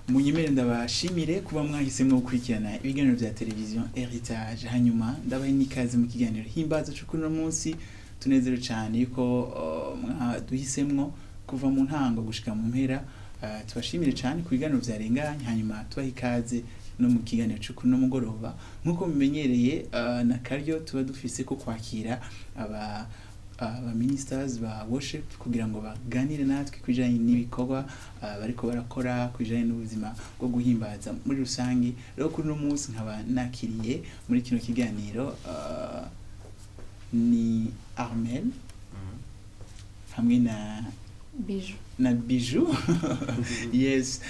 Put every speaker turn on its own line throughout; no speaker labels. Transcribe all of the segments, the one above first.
Munyemere ndabashimire kuba mwahisemwo gukurikirana ibiganiro vya televiziyo Heritage. Hanyuma ndabahe n'ikaze mu kiganiro Himbaza co kuri uno munsi. Tunezerewe cane yuko mwaduhisemwo kuva mu ntango gushika mu mpera. Tubashimire cane ku biganiro vyarenganye, hanyuma tubahe ikaze no mu kiganiro co kuri uno mugoroba. Nk'uko mumenyereye, na karyo tuba dufise ko kwakira aba ministers ba worship kugira ngo baganire natwe kubijanye n'ibikorwa bariko barakora, kubijanye n'ubuzima bwo guhimbaza muri rusangi. Rero kuri uno munsi nkaba nakiriye muri kino kiganiro ni Armel hamwe na
Bijou.
Na Bijou, yes.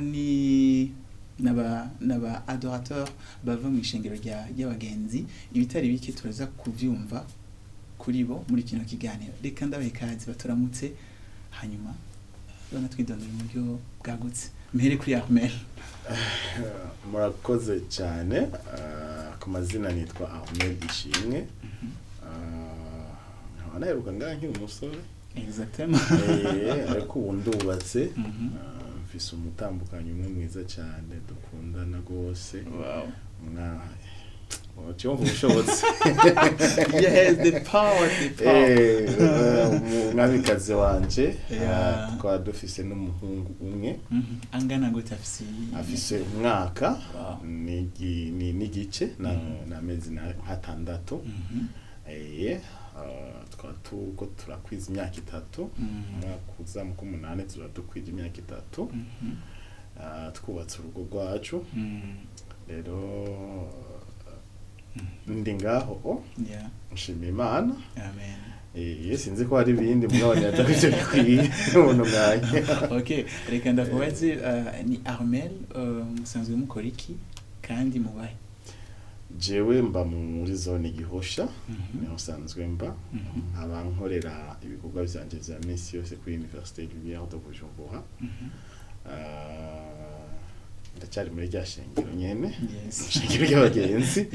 Ni naba adorateur bava mu ishengero rya ry'abagenzi. Ibitari bike turaza kuvyumva kuri bo muri kino kiganiro. Reka ndabahe ikaze, baturamutse, hanyuma banatwidondora mu buryo bwagutse. Mpere kuri Armel.
Murakoze cyane. Ku mazina nitwa Ahmed Ishimwe. Nkaba naheruka ngaha nkiri umusore.
Exactement.
Ariko ubu ndubatse. Mfise umutambukanyi umwe mwiza cyane dukundana rwose. Mwa cyumva ubushobotse.
Yes, the power, the power.
Umwamikazi wanje. Tukaba dufise n'umuhungu umwe.
Angana gute? Afise?
Afise umwaka n'igice n'amezi nk'atandatu. Tukaba tuko turakwiza imyaka 3. Umwaka uza mu k'umunani tuba dukwije imyaka 3. Twubatse urugo rwacu. Rero ndi ngaho, nshima Imana.
Amen.
Sinzi ko hari ibindi, mugabo nibaza ko ivyo bikwiye umuntu mwanya.
Okay, reka ndakubaze, ni Armel, musanzwe mukora iki kandi mubahe?
Jewe mba muri zone Gihosha, niho nsanzwe mba. Nkaba nkorera ibikorwa vyanje vya misi yose kuri Université Lumière de Bujumbura. Ndacyari muri rya shengero nyene, ishengero ry'abagenzi.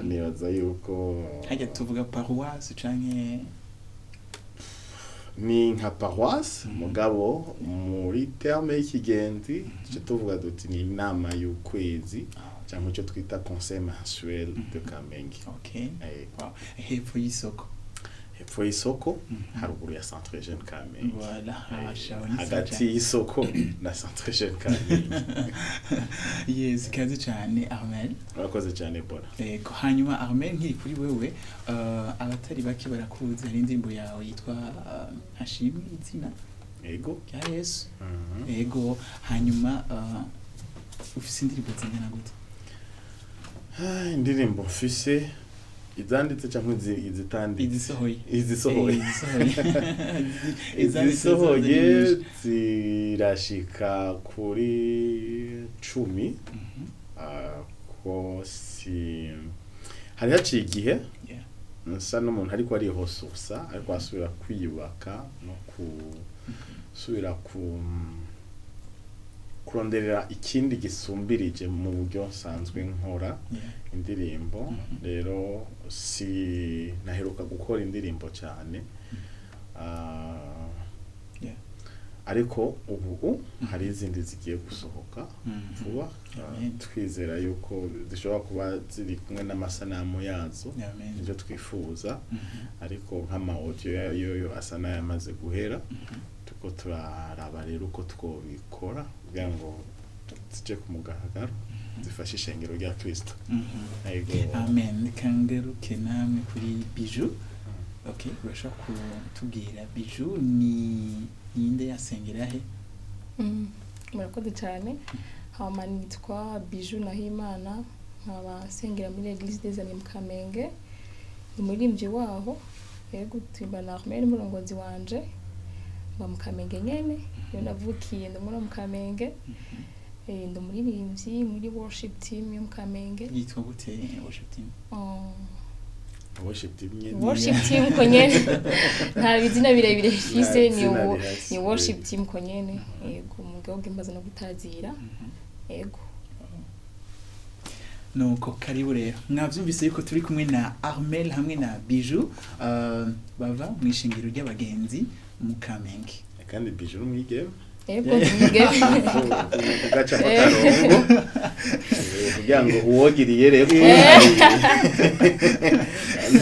Nibaza yuko
Hajya tuvuga paroisse canke?
Ni nka paroisse, mugabo muri terme y'ikigenzi tuce tuvuga duti ni inama y'ukwezi cyangwa icyo twita conseil mensuel de Kamenge.
Wow. Hepfo y'isoko.
Hepfo y'isoko, haruguru ya Centre Jeune Kamenge.
Voilà. Ah, shawo ni sawa
Hagati
cane.
y'isoko na Centre Jeune Kamenge.
Yes, kaze cyane, Armel.
Urakoze cyane, Bona.
Yego. Hanyuma Armel, nkiri kuri wewe, abatari bake barakuzi, hari indirimbo yawe yitwa Hashimwe izina rya Yesu. Yego. Hanyuma ufise indirimbo zingana gute?
Ah, indirimbo mfise, izanditse cyangwa izitanditse?
Izisohoye.
Izisohoye.
Izisohoye. Izanditse
Izisohoye
zo ni nyinshi.
zirashika kuri 10. Ah, ko si hari haciye igihe nsa n'umuntu ariko arihososa, ariko asubira kwiyubaka no gusubira ku kuronderera ikindi gisumbirije mu buryo nsanzwe nkora indirimbo. Rero si naheruka gukora indirimbo cyane. Ariko ubu hari izindi zigiye gusohoka vuba.
Amen.
Twizera yuko zishobora kuba ziri kumwe n'amasanamu yazo.
Amen.
Nibyo twifuza. Ariko nk'ama audio yo asa n'ayamaze guhera. Tuko turaraba rero uko twobikora kugira ngo zije ku mugaragaro, zifashe ishengero rya Kristo. Yego.
Amen. Reka ngaruke namwe kuri Bijou. Okay, urashobora kutubwira Bijou ni ninde, yasengera he?
Murakoze cyane. Hama nitwa Bijou Nahimana, nkaba nsengera muri Eglise des Amis mu Kamenge, ni umuririmbyi waho. Yego, turimba na Armel, umurongozi wanje. Mba mu Kamenge nyene, iyo navukiye, ndi muri mu Kamenge. Ndi umuririmbyi muri worship team yo mu Kamenge.
Yitwa gute worship team?
Oh,
Worship team nyene.
Worship team ko nyene, nta bizina birebire bifise.
Nta
Ni
zina rihari.
Ni worship team ko nyene, yego, mu buryo bw'imbaza no gutazira. Yego.
Nuko karibu rero. Mwavyumvise yuko turi kumwe na Armel hamwe na Bijou, bava mu ishengero ry'abagenzi mu Kamenge.
Kandi Bijou n'umwigeme.
Yego, ndumugeni.
Kugaca akarongo kugira ngo uwogiriye rero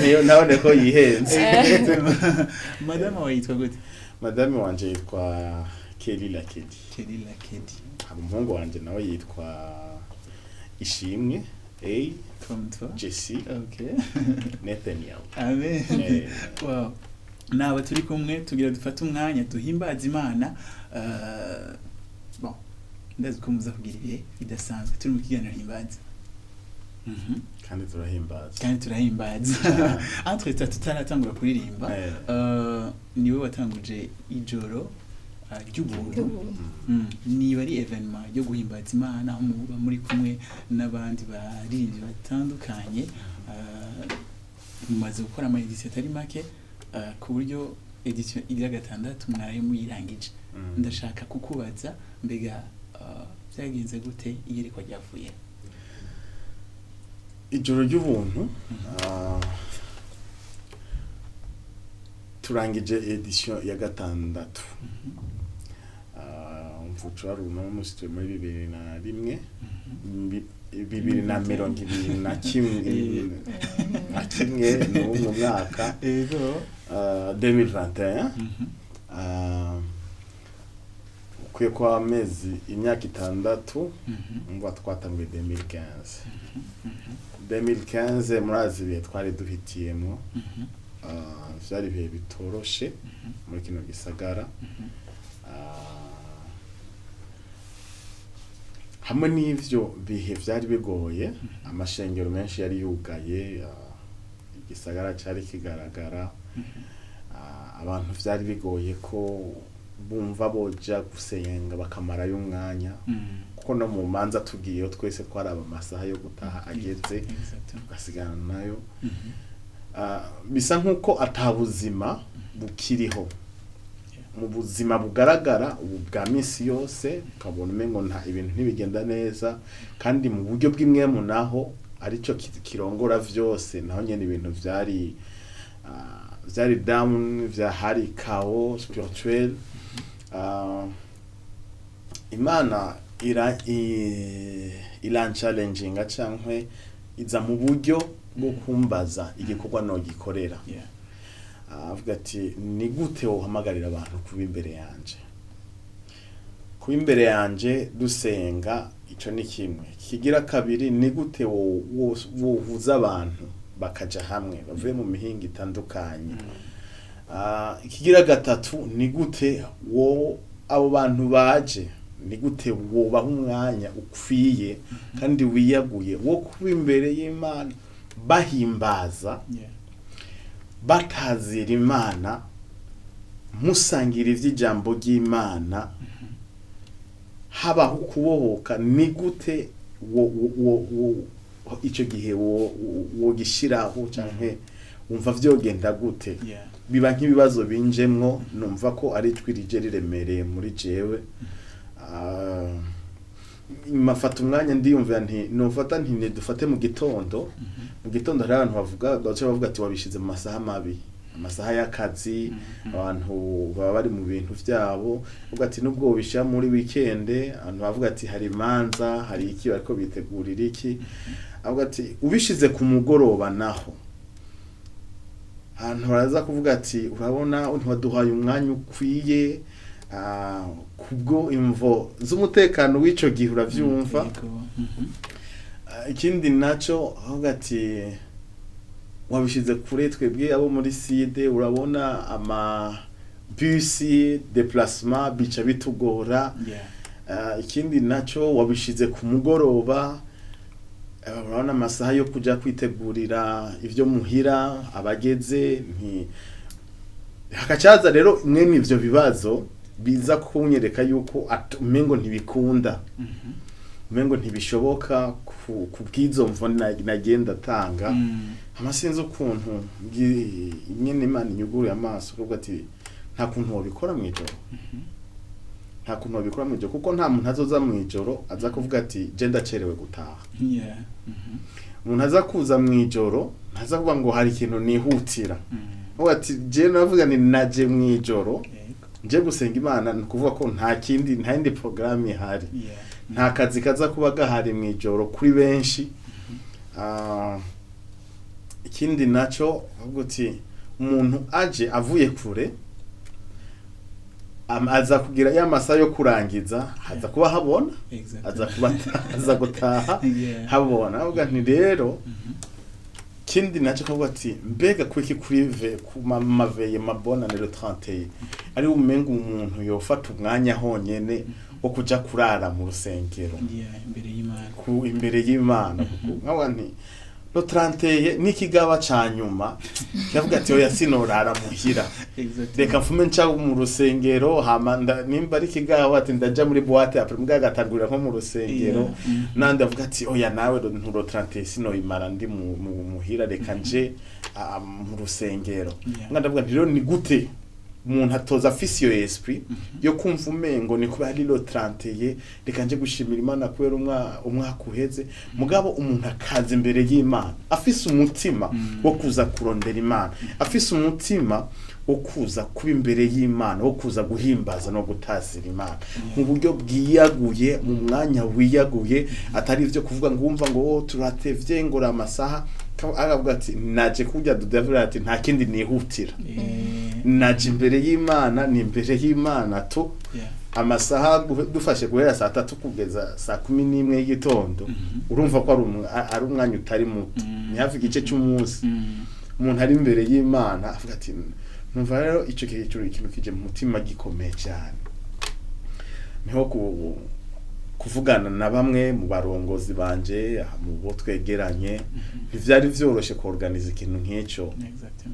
niyo ntabone ko yihenze.
Madame wawe yitwa gute?
Madame wanje yitwa Kelly Lakedi.
Kelly Lakedi.
Umuhungu wanje nawe yitwa Ishimwe A
Comme toi.
Jesse
Okay.
Nathaniel.
Amen. Wow. Naba turi kumwe tugira dufate umwanya duhimbaza Imana. Bon, ndazi ko muza kugira ibihe bidasanzwe turi mu kiganiro himbaza.
Kandi turahimbaza.
Kandi turahimbaza. Entre tutaratangura kuririmba, niwe watanguje ijoro ry'ubuntu. Niba ari événement yo guhimbaza Imana aho muba muri kumwe n'abandi baririmbyi batandukanye, mumaze gukora ama édition atari make, ku buryo édition igira gatandatu mwaraye muyirangije. Ndashaka kukubaza, mbega byagenze gute? Iyerekwa ryavuye?
Ijoro ry'ubuntu, turangije édition ya gatandatu. Mvuca wari uno munsi turi muri 2001, 2021 na kimwe n'ubu mu mwaka 2021. Ukwiye kuba amezi imyaka 6. Umva, twatanguye 2015. 2015, murazi ibihe twari duhitiyemo. Vyari ibihe bitoroshe muri kino gisagara. Hamwe n'ivyo bihe vyari bigoye, amashengero menshi yari yugaye, igisagara cari kigaragara. Abantu vyari bigoye ko bumva boja gusenga bakamarayo umwanya, kuko no mu manza tugiyeyo twese twaraba amasaha yo gutaha ageze, tugasigana nayo. Bisa nk'uko ata buzima bukiriho mu buzima bugaragara ubu bwa minsi yose, ukabona umengo nta ibintu ntibigenda neza, kandi mu buryo bw'imwemu naho aricyo kirongora vyose, naho nyene ibintu vyari vyari down, vyahari chaos spirituel. Imana ira iranchallenginga cankwe iza mu buryo bwo kumbaza igikorwa nogikorera. Avuga ati: "Ni gute wohamagarira abantu kuba imbere yanje?" Kuba imbere yanje dusenga, ico ni kimwe. Kigira kabiri, ni gute wohuza abantu bakaja hamwe bavuye mu mihinga itandukanye? Ikigira gatatu, ni gute wo abo bantu baje, ni gute wobaha umwanya ukwiye kandi wiyaguye wo kuba imbere y'Imana bahimbaza, batazira Imana, musangira ivy'ijambo ry'Imana, habaho ukubohoka? Ni gute wo ico gihe wo gishiraho canke wumva vyogenda gute? Biba nk'ibibazo binjemwo, numva ko ari ijwi rije riremereye muri jewe. Mafata umwanya ndiyumvira nti nufata nti nidufate mu gitondo. Mu gitondo hari abantu bavuga, baca bavuga ati: "Wabishize mu masaha mabi, amasaha y'akazi, abantu baba bari mu bintu vyabo." Uvuga ati nubwo wobishira muri weekend, abantu bavuga ati hari imanza, hari iki, bariko bitegurira iki. Avuga ati ubishize ku mugoroba naho ahantu baraza kuvuga ati: "Urabona ntiwaduhaye umwanya ukwiye." Kubwo imvo z'umutekano w'ico gihe, uravyumva.
Yego.
Ikindi naco avuga ati wabishize kure, twebwe abo muri side, urabona ama bus, déplacement bica bitugora. Ikindi naco wabishize ku mugoroba, urabona amasaha yo kuja kwitegurira ivyo muhira abageze nti hakacaza. Rero mwene ivyo bibazo biza kunyereka yuko umengo ntibikunda, umengo ntibishoboka ku bw'izo mvo nagenda atanga. Hama sinzi ukuntu nyene Imana inyuguruye amaso kuvuga ati nta kuntu wobikora mw'ijoro, nta kuntu wabikora mw'ijoro, kuko nta muntu azoza mw'ijoro aza kuvuga ati: "Je ndacerewe gutaha." Umuntu aza kuza mw'ijoro ntaza kuvuga ngo hari ikintu nihutira. Avuga ati je navuga ni naje mw'ijoro. Nje gusenga Imana, ni ukuvuga ko nta kindi, nta yindi porogaramu ihari, nta kazi kaza kuba gahari mu ijoro kuri benshi. Ikindi naco avuga uti umuntu aje avuye kure, aza kugira ya masaha yo kurangiza, aza kuba habona, aza kuba aza gutaha habona. Avuga nti rero kindi naco kavuga ati mbega kuki kuri ve ku ma veillées mabona le 31 ari umenga umuntu yofata umwanya honyene wo kuja kurara mu rusengero,
imbere y'Imana,
ku imbere y'Imana? Kuko nkavuga nti le 31 n'ikigaba ca nyuma, kavuga ati oya, sinorara muhira, reka mfume nca mu rusengero, hama nimba ari ikigaba ati ndaja muri boîte après, mbwa agatangurira nko mu rusengero. Nandi avuga ati oya, nawe nturo 31 sinoyimara ndi mu muhira, reka nje mu rusengero. Nga ndavuga nti rero ni gute umuntu atoza afise iyo esprit yo kumva umengo ni kuba ari le 31, reka nje gushimira Imana kubera umwaka uheze, mugabo umuntu akaza imbere y'Imana afise umutima wo kuza kurondera Imana, afise umutima wo kuza kuba imbere y'Imana, wo kuza guhimbaza no gutazira Imana mu buryo bwiyaguye, mu mwanya wiyaguye, atari ivyo kuvuga ngo wumva ngo oh, turatevye ngo amasaha. Akavuga ati naje kurya David ati nta kindi nihutira, naje imbere y'Imana, ni imbere y'Imana tu. Amasaha dufashe guhera saa 3 kugeza saa 11 y'igitondo, urumva ko ari umwanya utari muto, ni hafi igice cy'umunsi umuntu ari imbere y'Imana. Avuga ati numva rero ico gihe ico ikintu kije mu mutima gikomeye cyane, niho kuvugana na bamwe mu barongozi banje aha mu bo twegeranye. Ntivyari vyoroshe kuorganiza ikintu nk'ico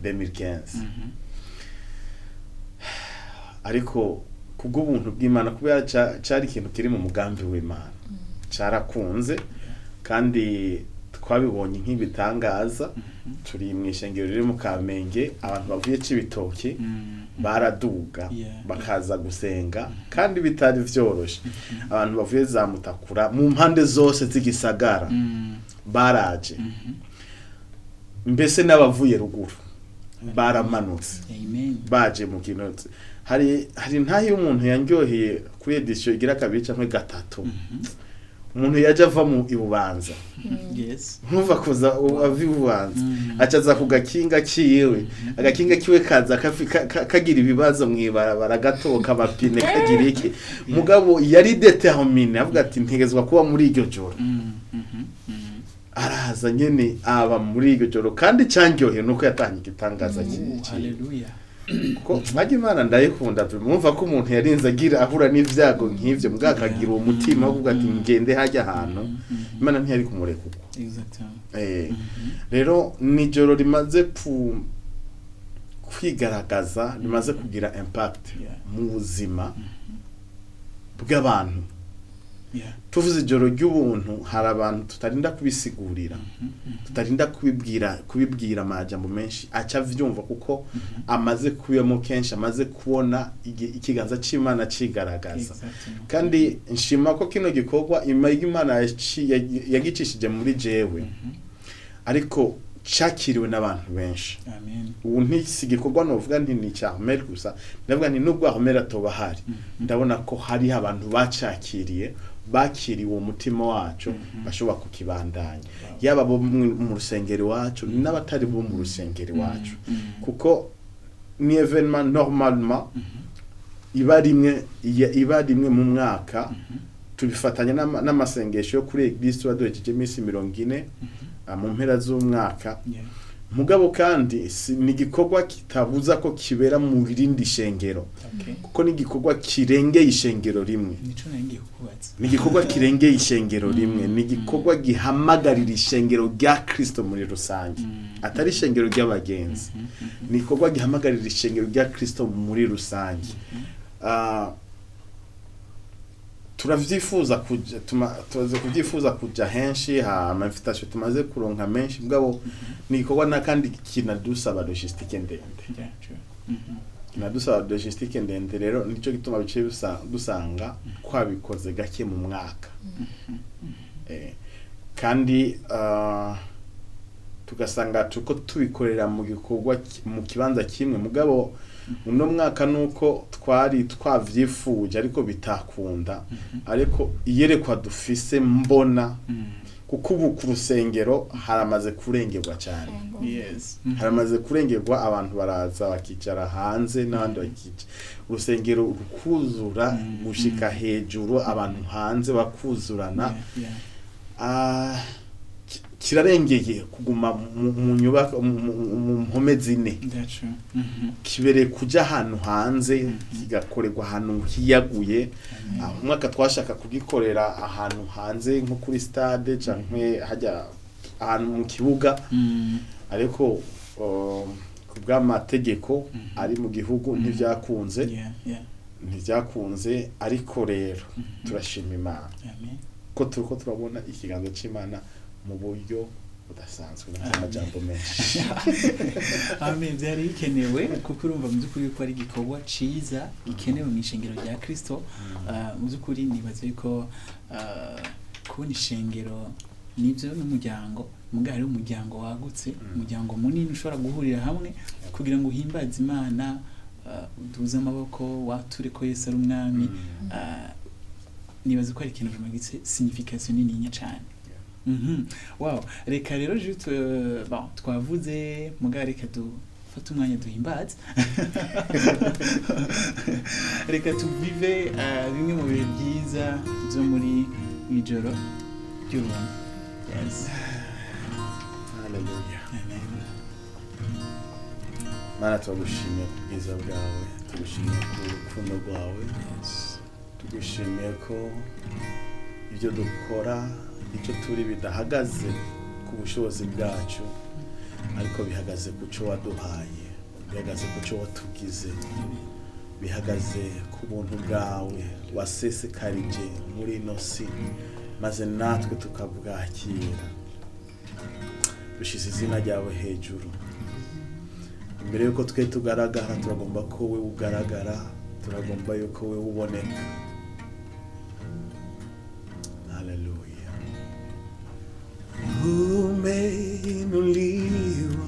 2015, ariko kubw'ubuntu bw'Imana, kubera cari ikintu kiri mu mugambi w'Imana, carakunze kandi twabibonye nk'ibitangaza. Turi mu ishengero riri mu Kamenge, abantu bavuye Cibitoki baraduga bakaza gusenga kandi bitari vyoroshe. Abantu bavuye za Mutakura, mu mpande zose z'igisagara baraje, mbese n'abavuye ruguru baramanutse
Amen.
baje mu kintu. Hari ntaho umuntu yanryoheye kuri édition igira kabiri canke gatatu, umuntu yaje ava mu Ibubanza, nkuva kuza ava Ibubanza, aca aza ku gakinga kiwe, agakinga kiwe kaza kagira ibibazo mw'ibarabara, gatoka amapine, kagira iki, mugabo yari déterminé, avuga ati ntegezwa kuba muri iryo joro. Araza nyene aba muri iryo joro, kandi cyanryoheye nuko yatanye igitangaza
Hallelujah.
Kuko mwajya Imana ndayikunda pe. Mwumva ko umuntu yarinze agira ahura n'ivyago nk'ivyo, mbwa akagira uwo mutima wo kuvuga ati ngende hajya ahantu, Imana ntiyari kumureka uko. Rero nijoro rimaze kwigaragaza, rimaze kugira impact mu buzima bw'abantu. Tuvuze ijoro ry'ubuntu, hari abantu tutarinda kubisigurira, tutarinda kubibwira amajambo menshi, aca avyumva kuko amaze kubibamo kenshi, amaze kubona ikiganza c'Imana cigaragaza. Kandi nshima ko kino gikorwa Imana yagicishije muri jewe, ariko cakiriwe n'abantu benshi.
Amen.
Ubu ntisi igikorwa novuga nti ni icya Ahmed gusa, ndavuga nti nubwo Ahmed atoba ahari, ndabona ko hariho abantu bacakiriye, bakiriye uwo mutima wacu, bashobora kukibandanya, yaba abo mu rusengero iwacu n'abatari bo mu rusengero iwacu, kuko ni événement normalement iba rimwe mu mwaka. Tubifatanya n'amasengesho yo kuri église tuba duhejeje iminsi 40 mu mpera z'umwaka. Mugabo kandi ni igikorwa kitabuza ko kibera mu rindi shengero, kuko ni igikorwa kirengeye ishengero rimwe.
Nico nari ngiye kukubaza.
Ni igikorwa kirengeye ishengero rimwe, ni igikorwa gihamagarira ishengero rya Kristo muri rusange, atari ishengero ry'abagenzi, ni igikorwa gihamagarira ishengero rya Kristo muri rusange. Turavyifuza kuja tumaze kuvyifuza kuja henshi, ha ama invitation tumaze kuronka menshi, mugabo ni igikorwa na kandi kinadusaba logistique ndende.
Yeah, true.
Kinadusaba logistique ndende, rero nico gituma bice dusanga twabikoze gake mu mwaka. Kandi tugasanga tuko tubikorera mu gikorwa mu kibanza kimwe, mugabo Uno mwaka nuko twari twavyifuje ariko bitakunda, ariko iyerekwa dufise mbona, kuko ubu ku rusengero haramaze kurengerwa cyane. Haramaze kurengerwa, abantu baraza bakicara hanze n'abandi bakicara, urusengero rukuzura gushika hejuru, abantu hanze bakuzurana. Ah, kirarengeye kuguma mu nyubako mu mpome zine.
That's true.
Kibereye kuja ahantu hanze, kigakorerwa ahantu hiyaguye.
Amen.
Aho umwaka twashaka kugikorera ahantu hanze nko kuri stade canke hajya ahantu mu kibuga, ariko ku bw'amategeko ari mu gihugu ntivyakunze. Ntivyakunze, ariko rero turashima Imana
Amen.
ko turiko turabona ikiganza c'Imana mu buryo budasanzwe.
Amen.
Amajambo menshi.
Amen, byari bikenewe kuko urumva mu by'ukuri ko ari igikorwa ciza gikenewe mu ishengero rya Kristo. Mu by'ukuri nibaza yuko kubona ishengero nibyo n'umuryango, muga hari umuryango wagutse, umuryango munini ushobora guhurira hamwe kugira ngo uhimbaze Imana, uduze amaboko, wature ko Yesu ari umwami. Nibaza ko ari ikintu vraiment gifise signification nininya cane. Wow, reka rero juste bon, twavuze, muga reka dufate umwanya duhimbaze, reka tuvive bimwe mu bihe byiza byo muri ijoro ry'ubuntu. Yes.
Haleluya.
Amen.
Mana, turagushimiye ku bwiza bwawe, tugushimiye ku rukundo rwawe, tugushimiye ko ibyo dukora, icyo turi, bidahagaze ku bushobozi bwacu, ariko bihagaze ku cyo waduhaye, bihagaze ku cyo watugize, bihagaze ku buntu bwawe wasesekarije muri ino si, maze natwe tukabwakira. Dushyize izina ryawe hejuru. Mbere yuko twe tugaragara, turagomba ko we ugaragara, turagomba yuko we uboneka. Haleluya. Umeinuliwa,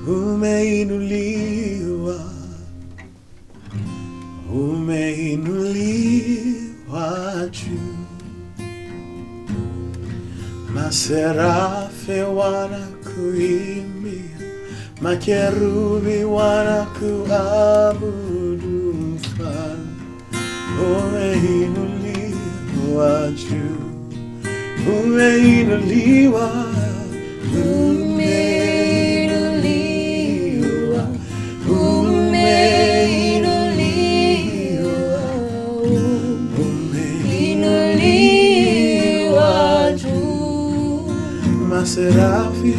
umeinuliwa, umeinuliwa juu. Maserafe wanakuimbia, makerubi wanakuabudu, mfalme umeinuliwa juu, umeinuliwa, umeinuliwa, umeinuliwa,
Inuliwa juu.
Maserafi,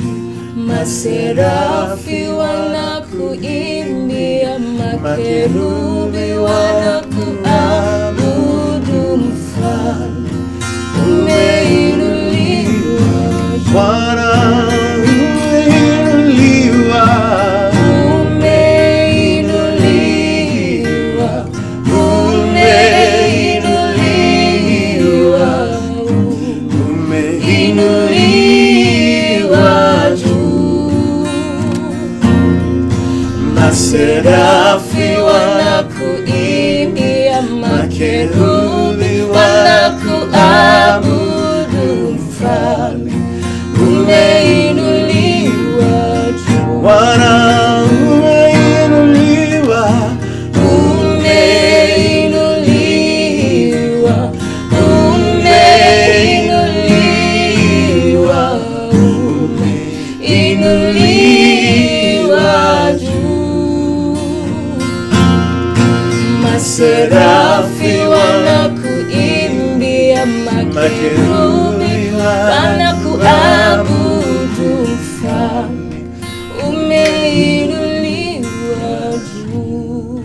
Maserafi wanakuimbia, makerubi wanakuabudu, mfalme umeinuliwa.
Bwana umeinuliwa,
Umeinuliwa, umeinuliwa,
umeinuliwa
inuliwa juu.
Maserafi
Wanakuimbia, makerubi wanakuabudu, mfalme umeinuliwa juu.
Bwana umeinuliwa,
Umeinuliwa, umeinuliwa, umeinuliwa juu. Maserafi wanakuimbia, makerubi wanakuabudu, mfalme umeinuliwa juu.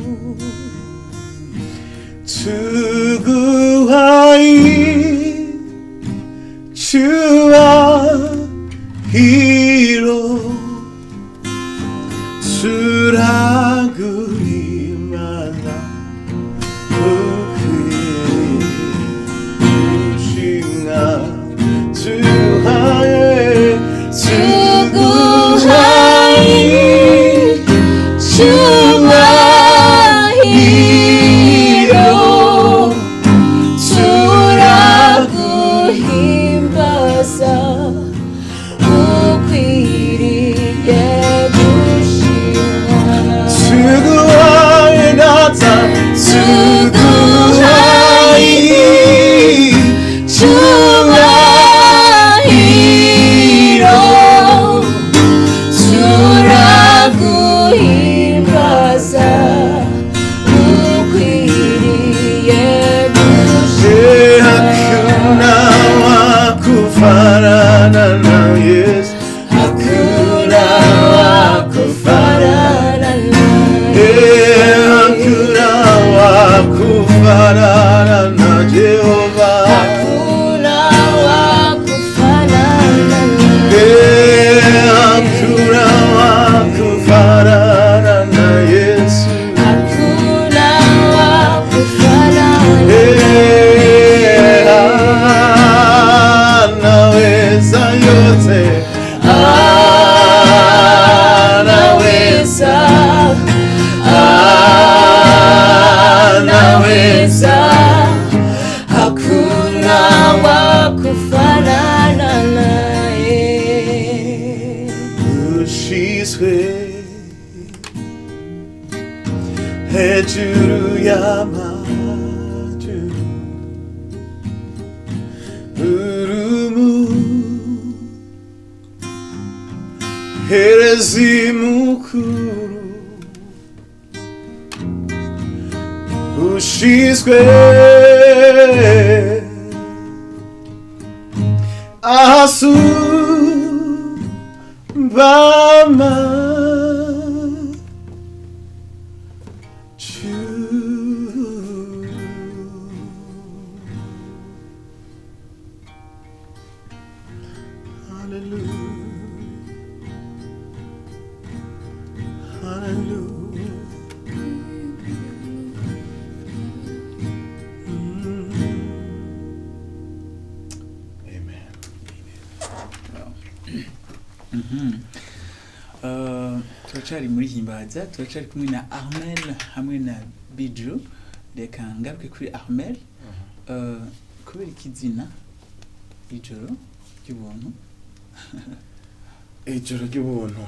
Tuguhaye cyubahiro, turaguhimana, ukwiye gushimwa. Tuhaye.
Tuguhaye. Cyubahiro, turaguhimbaza, ukwiriye gushimwa.
Tuguhaye data, tuguhaye
Cyubahiro, turaguhimbaza, ukwiriye gushimwa.
Hakuna wakufanana na Yesu,
Hakuna wakufanana naye.
Hakuna wakufanana na Jehova.
Hakuna wakufanana naye.
Hakuna wakufanana na Yesu.
Hakuna wakufanana naye.
Anaweza yote,
Anaweza, anaweza, hakuna wakufanana naye.
Ushizwe hejuru y'amajuru, urumu herezi mukuru, ushizwe ahasubama Hallelujah. Hallelujah. Amen.
Turacari muri himbaza, turacari kumwe na Armel hamwe na Biju. Reka ngaruke kuri Armel. Kubera ikizina ijoro ry'ubuntu?
Ijoro ry'ubuntu.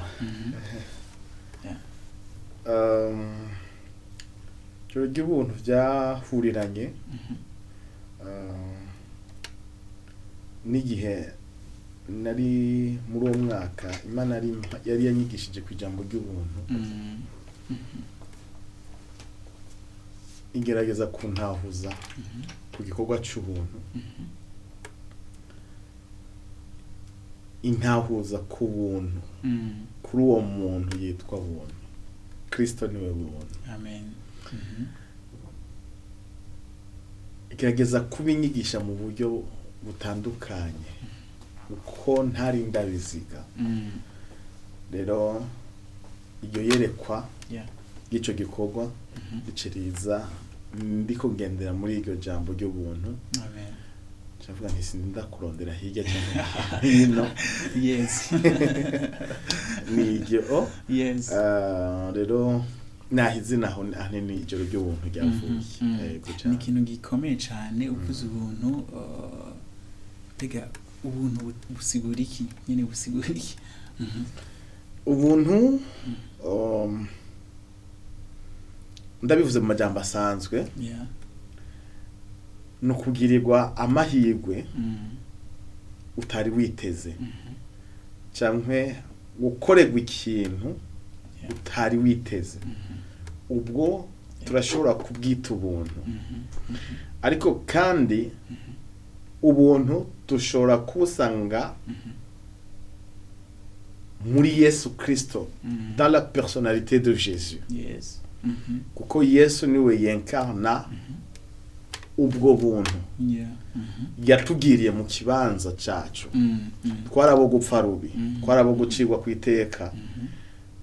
Ijoro ry'ubuntu byahuriranye n'igihe nari muri uwo mwaka Imana yari yanyigishije ku ijambo ry'ubuntu, igerageza kuntahuza ku gikorwa cy'ubuntu, intahuza ku buntu, kuri uwo muntu yitwa buntu. Kristo niwe buntu.
Amen.
Igerageza kubinyigisha mu buryo butandukanye uko ntari ndabiziga. Rero iryo yerekwa ry'ico gikorwa riciriza ndiko ngendera muri iryo jambo ry'ubuntu.
Amen.
Ndavuga nti sinda kurondera hirya cyangwa hino. Ni iryo. Rero naho izina aho ahanini ijoro ry'ubuntu ryavuye. Yego
Ni
cane.
ikintu gikomeye cyane uvuze ubuntu. Mbega ubuntu busigura iki nyine, busigura iki?
Ubuntu, ndabivuze mu majambo asanzwe, ni ukugirirwa amahirwe utari witeze, canke gukorerwa ikintu utari witeze. Ubwo turashobora kubwita ubuntu. Ariko kandi ubuntu dushobora kubusanga muri Yesu Kristo, dans la personnalité de Jésus, kuko Yesu niwe yenkarna ubwo buntu yatugiriye mu kibanza cacu. Twarabo gupfa rubi, twarabo gucirwa ku iteka,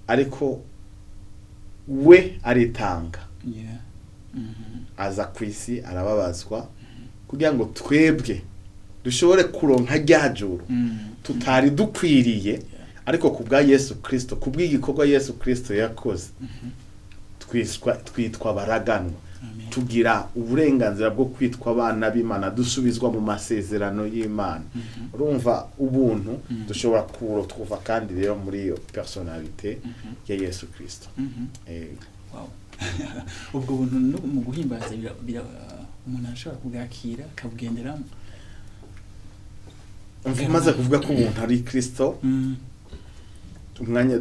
ariko we aritanga, aza ku isi arababazwa kugira ngo twebwe dushobore kuronka rya juru tutari dukwiriye. Ariko ku bwa Yesu Kristo, ku bw'igikorwa Yesu Kristo yakoze, twitwa abaraganwa.
Amen.
Tugira uburenganzira bwo kwitwa abana b'Imana, dusubizwa mu masezerano y'Imana. Urumva ubuntu dushobora kuba kandi rero muri iyo personnalité ya Yesu Kristo.
Wow. Ubwo buntu no mu guhimbaza umuntu arashobora kubwakira akabugenderamo.
Maze kuvuga ko ubuntu ari Kristo, umwanya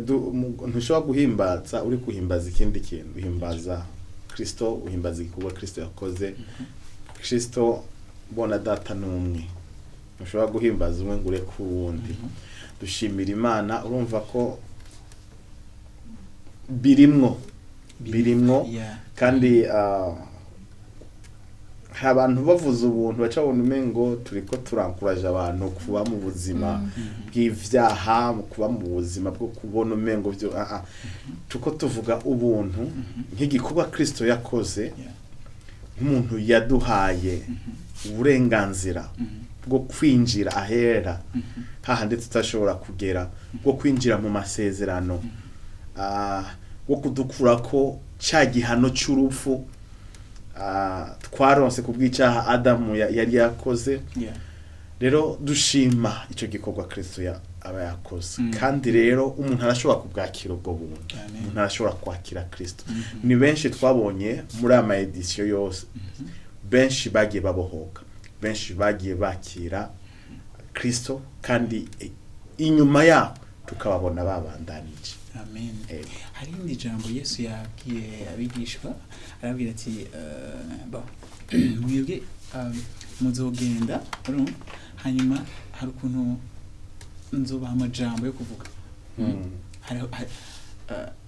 ntushobora guhimbaza uri guhimbaza ikindi kintu. Uhimbaza Kristo, uhimbaza igikorwa Kristo yakoze. Kristo bona Data ni umwe, ntushobora guhimbaza umwe ngo ureke uwundi. Dushimira Imana. Urumva ko birimwo. Kandi hari abantu bavuze ubuntu baca babona umengo turiko turankuraje abantu kuba mu buzima bw'ivyaha, mu kuba mu buzima bwo kubona umengo byo tuko tuvuga ubuntu nk'igikorwa Kristo yakoze, nk'umuntu yaduhaye uburenganzira bwo kwinjira ahera, hahandi tutashobora kugera, bwo kwinjira mu masezerano, bwo kudukura ko cya gihano cy'urupfu twaronse ku bw'icyaha Adamu yari yakoze. Rero dushima icyo gikorwa Kristo aba yakoze. Kandi rero umuntu arashobora kubwakira ubwo buntu.
Amen.
Umuntu arashobora kwakira Kristo. Ni benshi twabonye muri ama éditions yose, benshi bagiye babohoka, benshi bagiye bakira Kristo, kandi inyuma yaho tukababona babandanije.
Amen.
Ego.
Hari irindi jambo Yesu yabwiye abigishwa, arabwira ati bon, mwebwe muzogenda, urumva? Hanyuma hari ukuntu nzobaha amajambo yo kuvuga.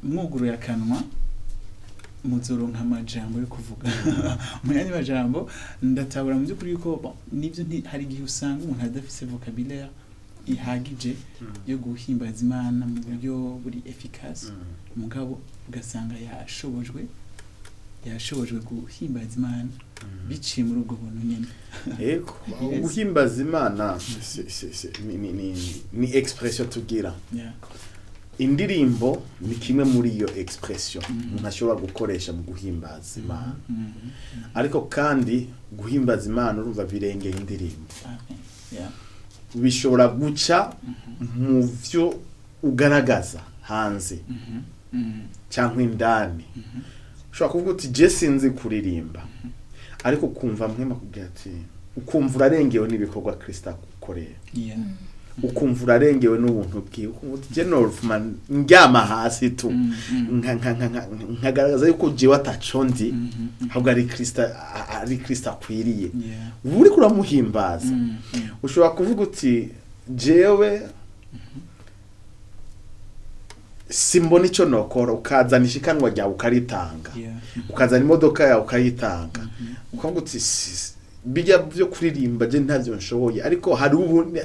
Mwuguruye akanwa muzoronka amajambo yo kuvuga. Mu yandi majambo, ndatabura mu by'ukuri yuko bon, nibyo hari igihe usanga umuntu adafise vocabulaire ihagije yo guhimbaza Imana mu buryo buri efficace, mugabo ugasanga yashobojwe guhimbaza Imana biciye muri ubwo buntu nyene.
Ego.
Yes.
Guhimbaza Imana ni expression tugira. Indirimbo ni kimwe muri iyo expression umuntu ashobora gukoresha mu guhimbaza Imana. Ariko kandi guhimbaza Imana, urumva, birengeye indirimbo.
Amen. Yeah.
Bishobora guca mu vyo ugaragaza hanze cyangwa indani. Ushobora kuvuga uti: "Je sinzi kuririmba," ariko ukumva mwema kubwira ati, ukumva urarengewe n'ibikorwa Kristo agukorera, ukumva urarengewe n'ubuntu bwiwe, ukumva uti: "Je norufuma ndyama hasi tu nkagaragaza yuko jewe ataco ndi, ahubwo ari Kristo akwiriye." Uba uriko uramuhimbaza. Ushobora kuvuga uti: "Jewe simbona icyo nokora," ukazana ishikanwa ryawe ukaritanga, ukazana imodoka yawe ukayitanga, ukavuga uti: "Bijya byo kuririmba je ntavyo nshoboye." Ariko hari ubu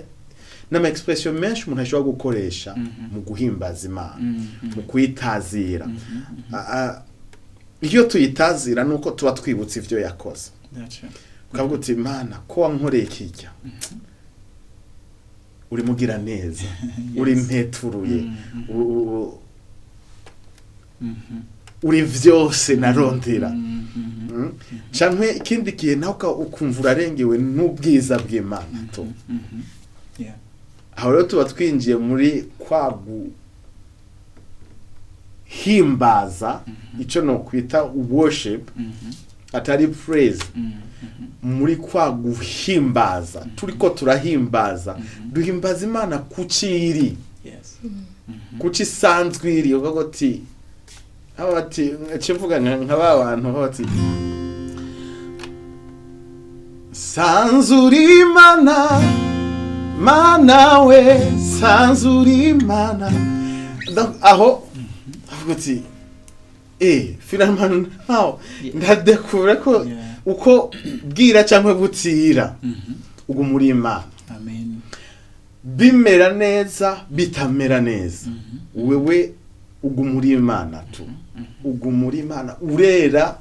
n'ama expression menshi umuntu ashobora gukoresha mu guhimbaza Imana, mu kuyitazira. Iyo tuyitazira nuko tuba twibutse ivyo yakoze.
That's right.
Ukavuga uti: "Mana, ko wankoreye kijya, uri mugira neza, uri mpeturuye, uri vyose narondera." Canke ikindi gihe nawe ukumva urarengewe n'ubwiza bw'Imana tu. Aho rero tuba twinjiye muri kwa guhimbaza, icyo nokwita worship, atari praise. Muri kwa guhimbaza turiko turahimbaza, duhimbaza Imana kuki iri, kuki isanzwe iri. Ukavuga uti, aba bati mvuga nka ba bantu baba bati: "Sanzura Imana, Mana we, sanzura Imana." Donc, aho avuga uti: "Finalement naho ndadekura ko uko bwira cyangwa butira, uguma uri Imana."
Amen.
Bimera neza, bitamera neza, wewe uguma uri Imana tu, uguma uri Imana, urera.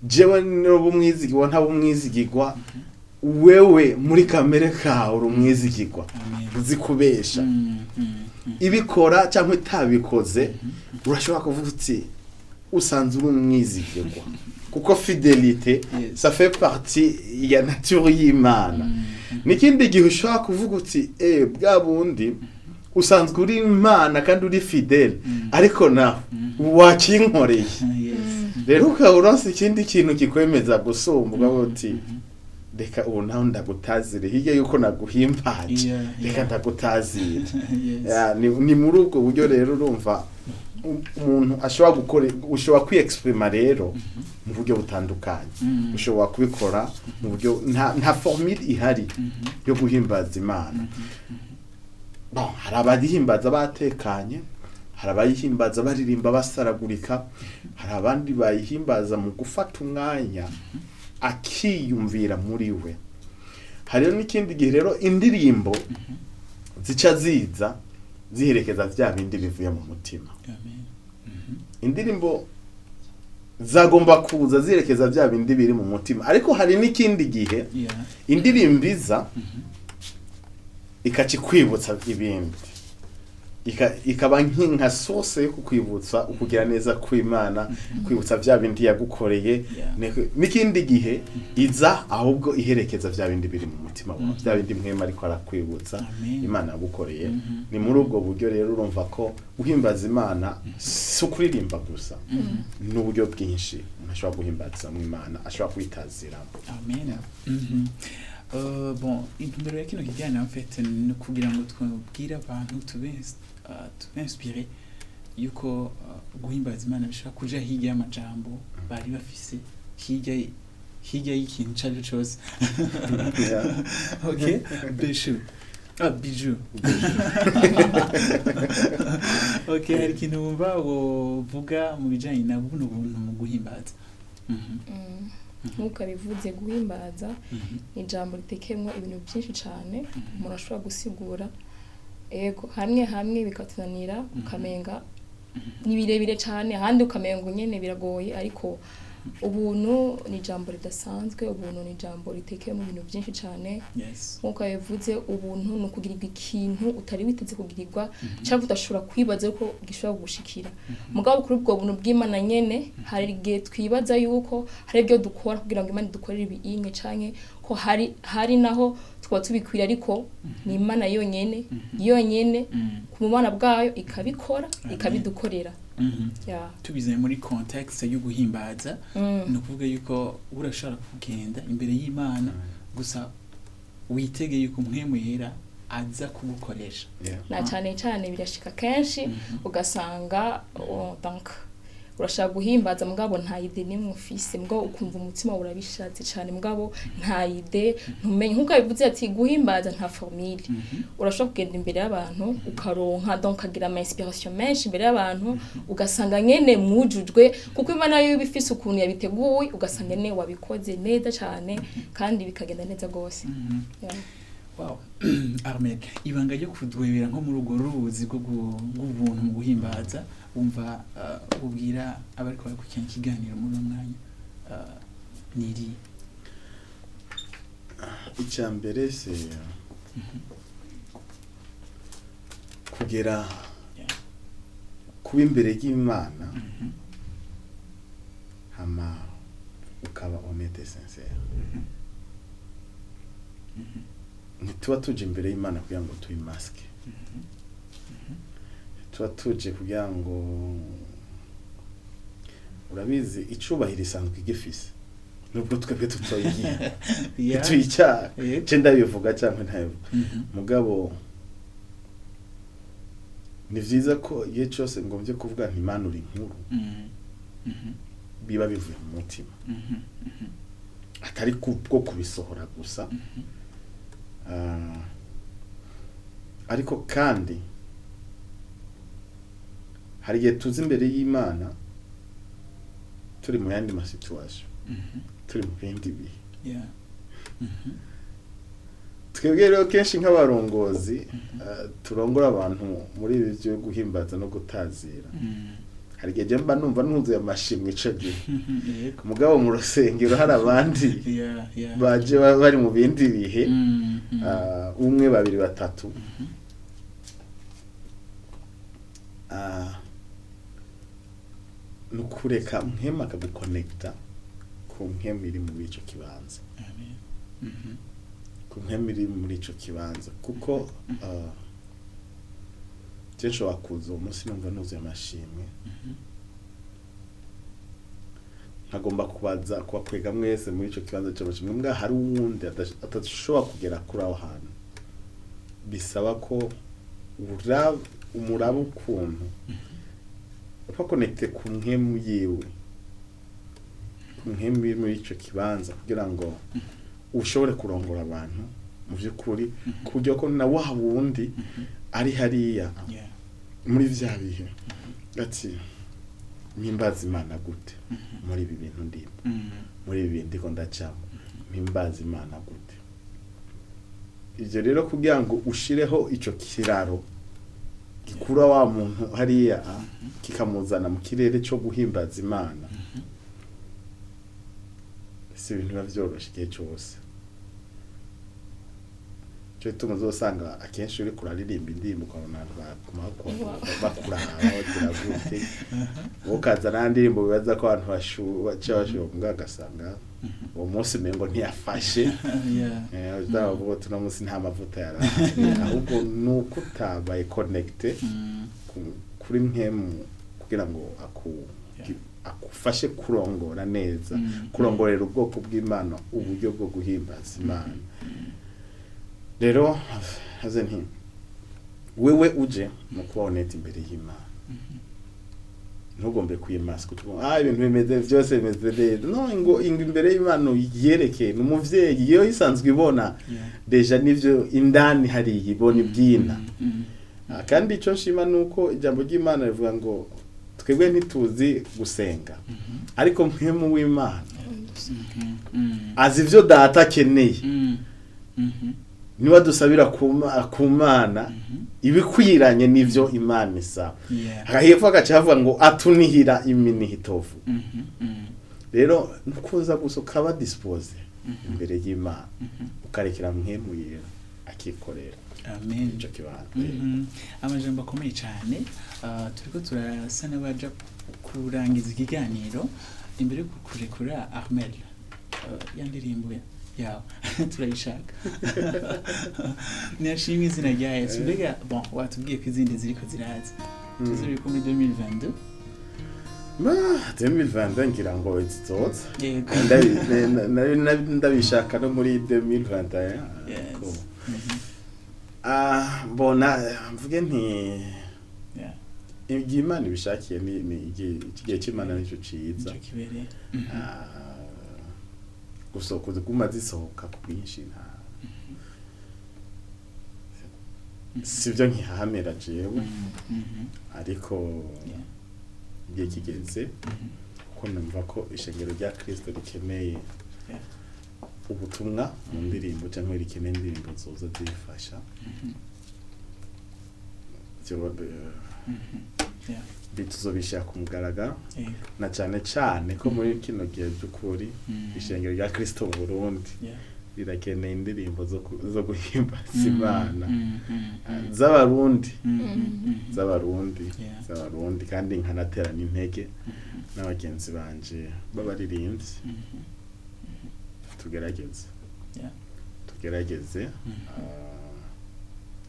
Jewe niba umwizigirwa, ntaba umwizigirwa, wewe muri kamere kawe uri umwizigirwa.
Amen.
Uzi kubesha. Ibikora cyangwa itabikoze, urashobora kuvuga uti usanzwe uri umwizigirwa, kuko fidélité, ça fait partie ya nature y'Imana. N'ikindi gihe ushobora kuvuga uti bwa bundi usanzwe uri Imana kandi uri fidèle, ariko nawe wakinkoreye. Rero ukaba uronse ikindi kintu kikwemeza gusumba, ukavuga uti reka ubu nawe ndagutazire hirya yuko naguhimbaje, reka ndagutazire. Ya, ni muri ubwo buryo rero urumva umuntu ashobora gukora, ushobora kwiexprima rero mu buryo butandukanye. Ushobora kubikora mu buryo nta formule ihari yo guhimbaza Imana. Bon, hari abahimbaza batekanye, hari abayihimbaza baririmba basaragurika, hari abandi bayihimbaza mu gufata umwanya akiyumvira muri we. Hariho n'ikindi gihe rero indirimbo zica ziza ziherekeza vya bindi bivuye mu mutima.
Amen.
Indirimbo zagomba kuza ziherekeza vya bindi biri mu mutima, ariko hari n'ikindi gihe indirimbo iza ikacikwibutsa ibindi, ikaba nka source yo kukwibutsa ukugira neza kw'Imana, kwibutsa vya bindi yagukoreye. N'ikindi gihe iza ahubwo iherekeza vya bindi biri mu mutima wawe, vya bindi mwema ariko arakwibutsa
Amen.
Imana yagukoreye. Ni muri ubwo buryo rero urumva ko guhimbaza Imana si ukuririmba gusa, n'uburyo bwinshi umuntu ashobora guhimbazamo Imana, ashobora kwitaziramo.
Amen. Bon, intumbero ya kino kiganiro en fait ni ukugira ngo twabwire abantu, tube inspiré yuko guhimbaza Imana bishobora kuja hirya y'amajambo bari bafise, hirya y'ikintu ico ari cyo cose. Ok, Bijou, ah, Bijou, ok, hari ikintu wumva wovuga mu bijanye na buno buntu mu guhimbaza?
Nk'uko abivuze, guhimbaza ni ijambo ritekeyemo ibintu byinshi cyane umuntu ashobora gusigura. Ego, hamwe hamwe bikatunanira, ukamenga ni birebire cyane, ahandi ukamenga nyene biragoye, ariko ubuntu ni ijambo ridasanzwe. Ubuntu ni ijambo ritekeyemo ibintu byinshi cyane. Nk'uko yabivuze, ubuntu ni ukugirirwa ikintu utari witeze kugirirwa cyangwa udashobora kwibaza ko gishobora kugushikira. Mugabo kuri ubwo buntu bw'Imana nyene, hari igihe twibaza yuko hari ibyo dukora kugira ngo Imana idukorere ibinye, canke ko hari naho twaba tubikwira, ariko ni Imana yonyene yonyene ku bumana bwayo ikabikora,
Amen.
ikabidukorera. Yeah.
Tubizanye muri contexte yo guhimbaza, ni ukuvuga yuko urashobora kugenda imbere y'Imana gusa witege yuko Mpwemu Yera aza kugukoresha.
Na cyane cyane birashika kenshi ugasanga, oh, donc urashaka guhimbaza mugabo nta idée nimwe ufise, mugabo ukumva umutima urabishatse cyane, mugabo nta idée, ntumenye. Nkuko yabivuze ati guhimbaza nta formule. Urashobora kugenda imbere y'abantu ukaronka, donc ukagira ama inspiration menshi imbere y'abantu, ugasanga nyene mwujujwe, kuko Imana yo iba ifise ukuntu yabiteguye, ugasanga nyene wabikoze neza cyane kandi bikagenda neza rwose. Yeah.
Wow. Armel, ibanga ryo kudwebera nko muri urwo ruzi bw'ubuntu mu guhimbaza, wumva ubwira abariko barakurikirana ikiganiro muri uno mwanya ni irihe?
Icya mbere c'est kugera kuba imbere y'Imana, hama ukaba honnête et sincère. Ntituba tuje imbere y'Imana kugira ngo tuyimasque, tuba tuje kugira ngo, urabizi, icubahiro isanzwe igifise nubwo twebwe tutoyigira, tuyicyaha. Ce ndabivuga cyangwa ntabivuga, mugabo ni vyiza ko igihe cyose ngombye kuvuga nti Imana uri nkuru, biba bivuye mu mutima, atari kubwo kubisohora gusa. Ariko kandi hari igihe tuza imbere y'Imana turi mu yandi masituation, turi mu bindi bihe. Twebwe rero kenshi nk'abarongozi, turongora abantu muri ibi byo guhimbaza no gutazira, hari igihe mba numva nuzuye amashimwe ico gihe, mugabo mu rusengero hari abandi baje bari mu bindi bihe, umwe, babiri, batatu. Ni ukureka mpwemu akagukonekita ku mpwemu iri muri ico kibanza,
Amen.
Ku mpwemu iri muri ico kibanza, kuko je nshobora kuza uwo munsi numva nuzuye amashimwe, nkagomba kubaza kubakwega mwese muri ico kibanza c'amashimwe, mbwa hari uwundi atashobora kugera kuri aho hantu. Bisaba ko umuraba ukuntu uba connecté ku mpwemu yiwe, ku mpwemu iri muri ico kibanza, kugira ngo ushobore kurongora abantu mu by'ukuri, ku buryo ko na wa wundi ari hariya muri vya bihe ati: "Mpimbaza Imana gute muri ibi bintu ndimo, muri ibi bintu ndiko ndacamo? Mpimbaza Imana gute?" Ivyo rero, kugira ngo ushireho ico kiraro gikura wa muntu hariya kikamuzana mu kirere cyo guhimbaza Imana, si ibintu biba vyoroshe igihe cose. Cyo gituma uzosanga akenshi uriko uraririmba indirimbo, ukabona abantu baguma bakuraba bagira gute, wowe ukaza nta ndirimbo bibaza ko abantu baca bashuha, mbwa agasanga uwo munsi umengo ntiyafashe. Uzavuga uti: "Uno munsi nta mavuta yarahari." Ahubwo ni uko utabaye connecté kuri mpwemu kugira ngo akufashe kurongora neza, kurongorera ubwoko bw'Imana uburyo bwo guhimbaza Imana. Rero haze nti wewe uje mu kuba honnête imbere y'Imana, ntugombe kwimasika utuvuga: "Ah, ibintu bimeze byose bimeze neza." No ngo imbere y'Imana yerekeye ni umuvyeyi, iyo isanzwe ibona déjà nivyo indani hariya, ibona ibyina. Ah, kandi icyo nshima ni uko ijambo ry'Imana rivuga ngo twebwe ntituzi gusenga, ariko mpwemu w'Imana azi ivyo Data akeneye, niwe dusabira ku Mana ibikwiranye n'ivyo Imana isaba. Hepfo agaca havuga ngo atunihira iminiha itovu. Rero nukuza gusa ukaba disposé imbere y'Imana, ukarekera mpwemu yera akikorera
Amen.
ico kibanza.
Amajambo akomeye cyane. Turiko turasa n'abaja kurangiza ikiganiro. Imbere yo kukurekura, Armel, ya ndirimbo yawe turayishaka, niyashimwe izina rya Yesu. Mbega bon, watubwiye ko izindi ziriko ziraza, tuziri ko muri 2022?
Ma 2022 ngira ngo zizoza.
Yego.
Ndabishaka no muri 2021, ariko mbona mvuge nti igihe Imana ibishakiye, ni igihe cy'Imana nicyo ciza.
Nico kibereye.
Ah, gusohoka ziguma zisohoka ku bwinshi, nta sibyo nkihahamira jewe, ariko igihe kigeze, kuko numva ko ishengero rya Kristo rikeneye ubutumwa mu ndirimbo, cyangwa rikeneye indirimbo zoza zifasha. Tuzobishyira ku mugaragaro, na cyane cyane ko muri kino gihe by'ukuri ishengero rya Kristo mu Burundi rirakeneye indirimbo zo guhimbaza Imana z'Abarundi, z'Abarundi, z'Abarundi. Kandi nkanaterana intege n'abagenzi banje b'abaririmbyi, tugerageze, tugerageze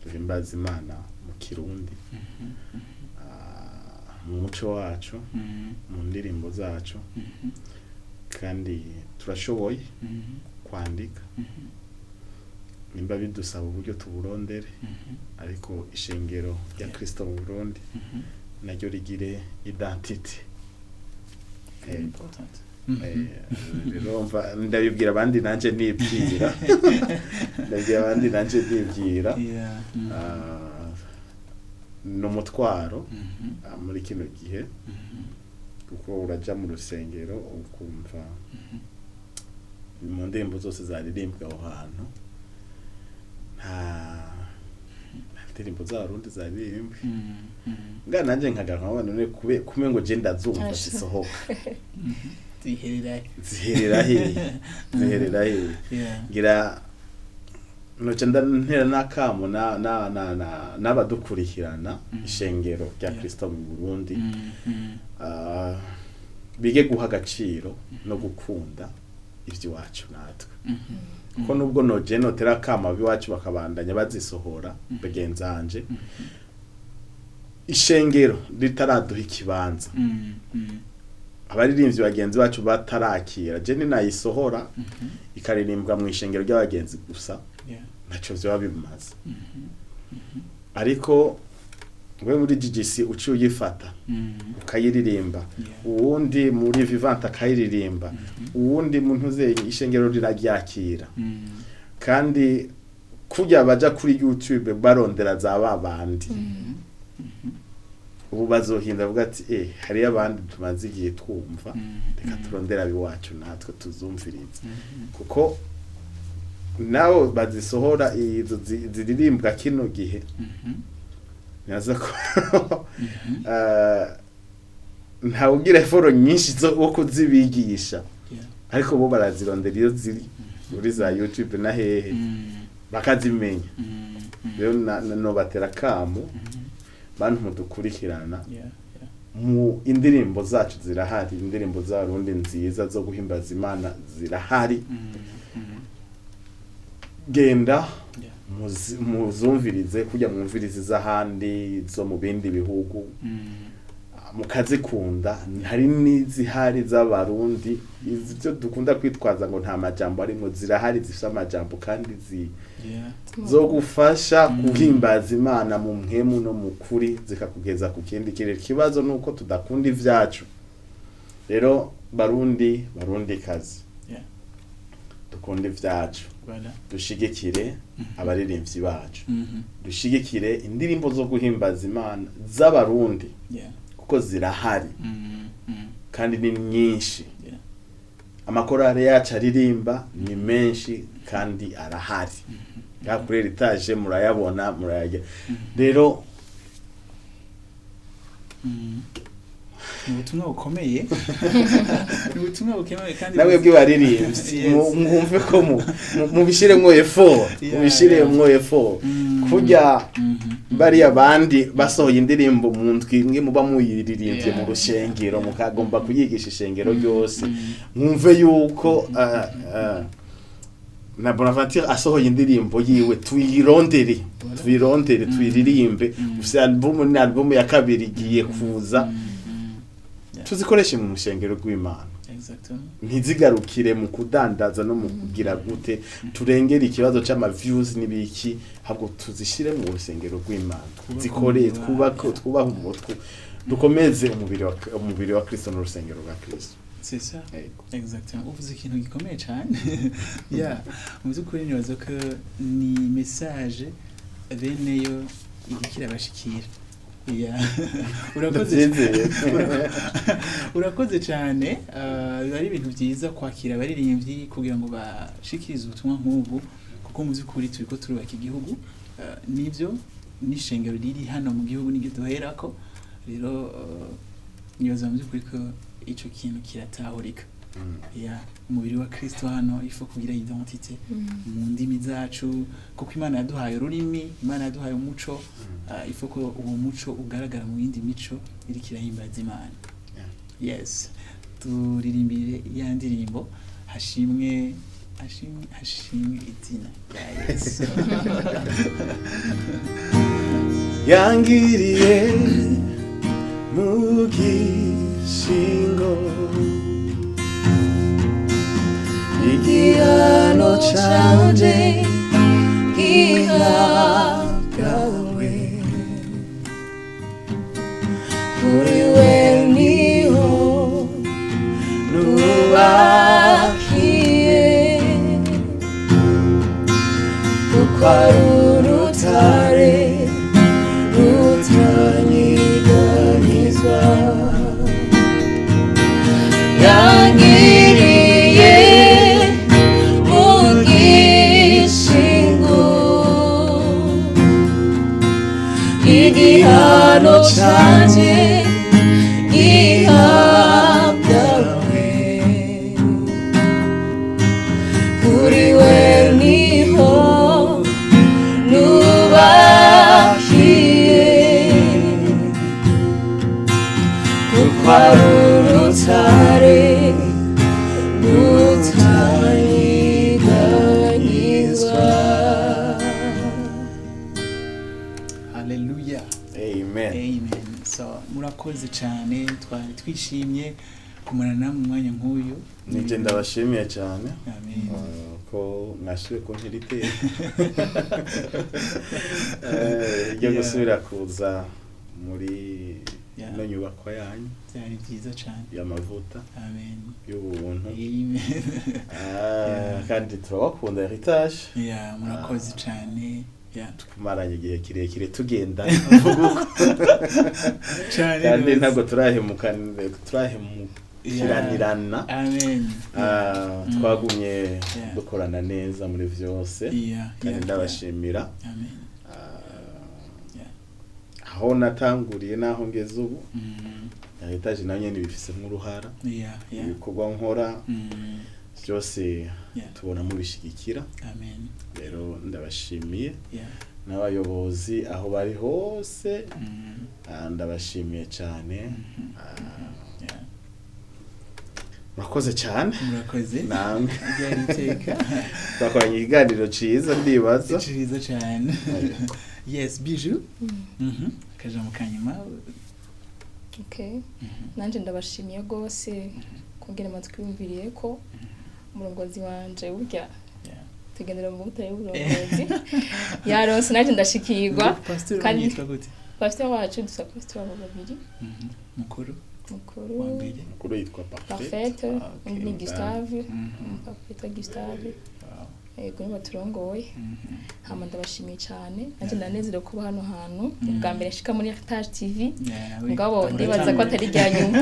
duhimbaze Imana mu Kirundi, mu muco wacu, mu ndirimbo zacu. Kandi turashoboye kwandika, nimba bidusaba uburyo tuburondere, ariko ishengero rya Kristo mu Burundi naryo rigire identity.
Very important.
Rero mva ndabibwira abandi nanje nibwira, ndabibwira abandi nanje nibwira. Ah, ni umutwaro muri kino gihe, kuko uraja mu rusengero ukumva mu ndirimbo zose zaririmbwa aho hantu nta ndirimbo z'Abarundi zaririmbwe. Nga nanje nkagaruka nkabona none kube ngo je ndazumva
Asha.
zisohoka,
Ziherera
ziherera hehe? Ziherera hehe? Ngira Noca ntera n'akamo n'abadukurikirana, ishengero rya Kristo mu Burundi, bige guha agaciro no gukunda ivy'iwacu natwe, kuko nubwo noje notera akamo ab'iwacu bakabandanya bazisohora, bagenzanje, ishengero ritaraduha ikibanza, abaririmbyi bagenzi bacu batarakira, je ninayisohora ikaririmbwa mu ishengero ry'abagenzi gusa, ntaco vyoba bimaze. Ariko we muri GGC uciye uyifata ukayiririmba, uwundi muri Vivante akayiririmba, uwundi muntu uze, ishengero riraryakira. Kandi kurya baja kuri YouTube barondera za babandi, ubu bazohinda bavuga ati: "Hariyo abandi tumaze igihe twumva, reka turondera abiwacu natwe tuzumvirize." Kuko nabo bazisohora izo ziririmbwa kino gihe, naza ko ntawugira effort nyinshi zo wo kuzibigisha, ariko bo barazirondera iyo ziri muri za YouTube na hehe, bakazimenya. Rero nobatera akamo, bantu mudukurikirana, mu indirimbo zacu zirahari, indirimbo z'Abarundi nziza zo guhimbaza Imana zirahari. Genda muzumvirize kujya mwumvirize iz'ahandi zo mu bindi bihugu, mukazikunda. Hari n'izihari z'Abarundi, ibyo dukunda kwitwaza ngo nta majambo arimo, zirahari zifite amajambo kandi zo gufasha guhimbaza Imana mu mpwemu no mu kuri, zikakugeza ku kindi kirere. Ikibazo ni uko tudakunda ivyacu. Rero Barundi, Barundi kazi, dukunda ivyacu,
Voilà.
dushigikire abaririmbyi bacu, dushigikire indirimbo zo guhimbaza Imana z'Abarundi, kuko zirahari kandi ni nyinshi. Amakorale yacu aririmba ni menshi kandi arahari. Ngaha kuri Heritage murayabona, murayajya rero.
Ni ubutumwa bukomeye, ni ubutumwa bukomeye kandi
Nawe bw'ibaririmbyi, mwumve ko mubishiremwo effort, mubishiremwo effort kurya bariya bandi basohoye indirimbo mu ndwi imwe muba muyiririmbye mu rushengero, mukagomba kuyigisha ishengero ryose. Mwumve yuko na Bonaventure asohoye indirimbo yiwe, tuyirondere, tuyirondere, tuyiririmbe. Ufise album, ni album ya kabiri igiye kuza, tuzikoreshe mu mushengero rw'Imana.
Exactement.
Ntizigarukire mu kudandaza no mu kugira gute, turengere ikibazo c'ama views n'ibiki, ahubwo tuzishire mu rusengero rw'Imana.
Twubake
zikore
umubiri wa-
twubake, twubahe umutwe, dukomeze umubiri wa Kristo n'urusengero rwa Kristo.
C'est ça.
Yego.
Exactement. Uvuze ikintu gikomeye cyane. Yeah. Mu by'ukuri nibaza ko ni message bene yo iriko irabashikira. Yeah. Urakoze.
Ndabyizeye.
Urakoze cyane. Biba ari ibintu byiza kwakira abaririmbyi kugira ngo bashikirize ubutumwa nk'ubu, kuko mu by'ukuri turiko turubaka igihugu. Nibyo, n'ishengero riri hano mu gihugu niryo duherako. Rero nibaza mu by'ukuri ko ico kintu kiratahurika. Ya, umubiri wa Kristo hano ifo kugira identité mu ndimi zacu, kuko Imana yaduhaye ururimi, Imana yaduhaye umuco, ifo ko uwo muco ugaragara mu yindi mico iriko irahimbaza Imana. Yes, turirimbire ya ndirimbo "Hashimwe, hashimwe, hashimwe izina rya Yesu".
Yangiriye mu gishingo igihano canje
gihabwawe, kuri we niho nubakiye, kuko ari urutare rutanyeganyezwa. Yangiriye mu gishingo.
Mwakoze cyane, twari twishimye kumarana namwe umwanya nk'uyu.
Nije ndabashimiye cyane.
Amen.
Ko mwashoboye kuntera iteka ryo gusubira kuza muri ino nyubakwa yanyu.
Byari byiza cyane.
Y'amavuta,
Amen.
y'ubuntu.
Amen.
Kandi turabakunda Heritage.
Yeah, murakoze cyane. Yeah.
Tumaranye igihe kirekire tugenda mvuga uko.
Cyane
kandi
rwose.
Ntabwo turahemukiranirana.
Amen.
Twagumye dukorana neza muri vyose, kandi ndabashimira.
Amen.
Aho natanguriye n'aho ngeze ubu, Heritage nayo nyene ibifisemo uruhara. Ibikorwa nkora byose tubona mubishigikira.
Amen.
Rero ndabashimiye n'abayobozi aho bari hose. Ndabashimiye cyane. Murakoze cyane.
Murakoze.
Namwe.
Ryari iteka.
Twakoranye ikiganiro ciza, ndibaza.
Cyiza cyane. Yes, Bijou. Akajambo kanyuma.
Okay. Nanje ndabashimiye rwose kongera amatwi yumviriye ko umurongozi wanje burya tugendera mu mavuta y'uburongozi yaronse, nanjye ndashikirwa.
Pastor
Kandi-
yitwa gute?
Pastor wacu, dusa pastor wabo babiri.
Mukuru
Mukuru
wa mbere.
Mukuru yitwa Parfait.
Parfaite.
Ah, okay.
Undi ni Gustave. Papa yitwa Gustave. Yego, nibo baturongoye. Hama ndabashimiye cyane, nanjye ndanezerewe kuba hano hantu. Ni bwa mbere nshika muri Heritage TV. Mugabo ndibaza ko atari irya nyuma.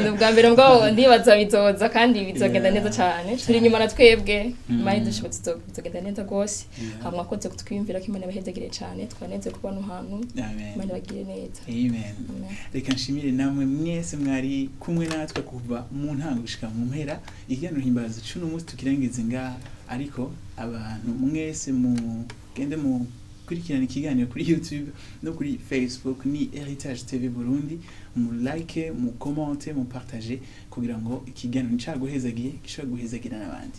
Ni ubwa mbere, mugabo ndibaza bizoza kandi bizogenda neza cyane. Turi inyuma na twebwe. Imana idushobotse bizogenda neza rwose. Hama mwakoze kutwiyumvira, ko Imana ibahezagire cyane. Twaneze kuba hano hantu.
Amen.
Imana ibagire neza.
Amen.
Amen.
Reka nshimire namwe mwese mwari kumwe natwe kuva mu ntango gushika mu mpera. Ikiganiro Himbaza cuno munsi tukirangize ngaha, ariko abantu mwese mugende mukurikirana ikiganiro kuri YouTube no kuri Facebook, ni Heritage TV Burundi. Mu like, mu commente, mu partage, kugira ngo ikiganiro ncaguhezagiye gishobore guhezagira n'abandi.